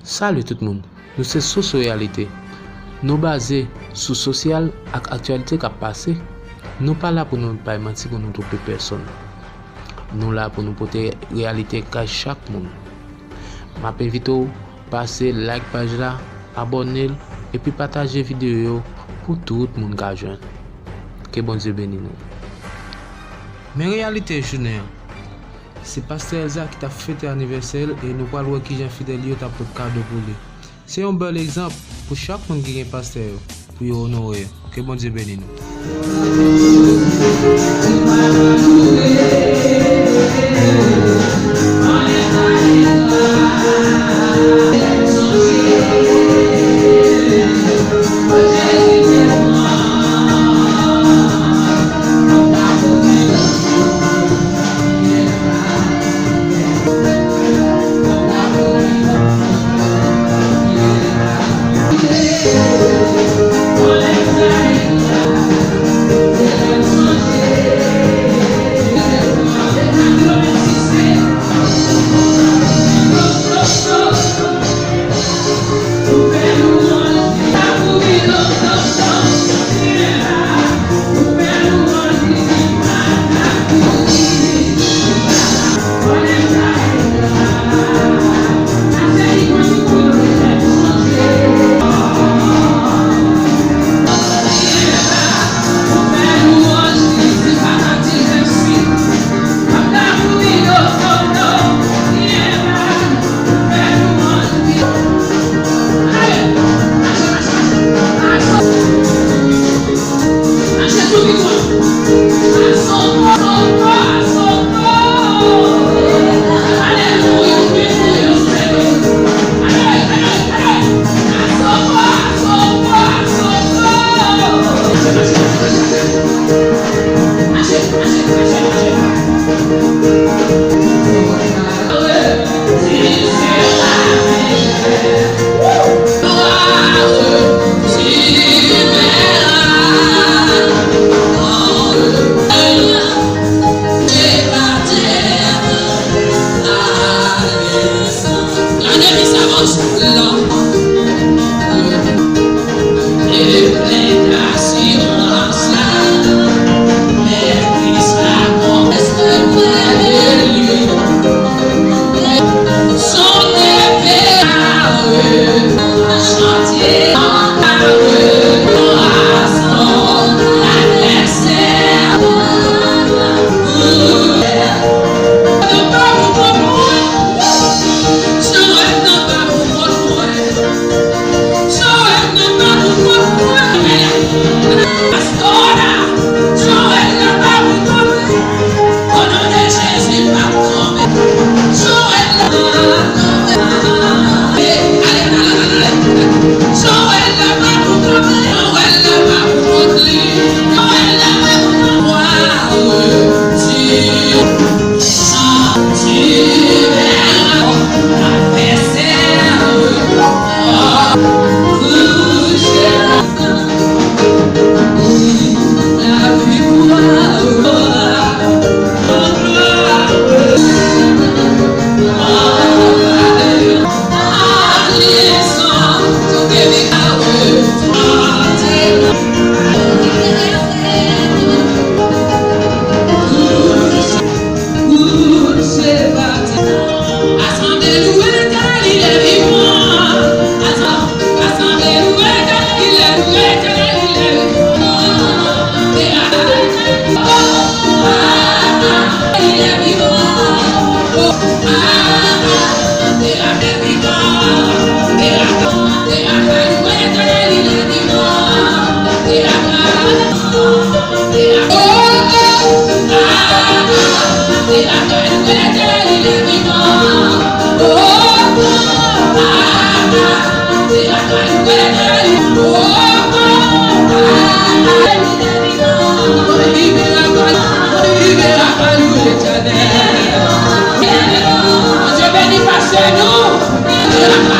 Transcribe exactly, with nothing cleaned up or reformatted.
Salut tout moun, nou se Soso Reyalite. Nou baze sou sosyal ak aktyalite k ap pase. Nou pa la pou nou bay manti pou nou twonpe pèsonn. Nou la pou nou pote reyalite kay chak moun. M ap envite w pase like paj la, abòne l, epi pataje videyo yo pou tout moun ka jwenn. Ke Bondye beni nou. Men reyalite jounen an. Se pastè Elza ki t ap fete anivèsè l e nou pral wè kijan fidèl yo t ap pot kado pou li. Se yon bèl egzanp pou chak moun ki gen pastè yo, pou yo onore yo. Ke Bondye beni nou. Bondye beni pastè nou.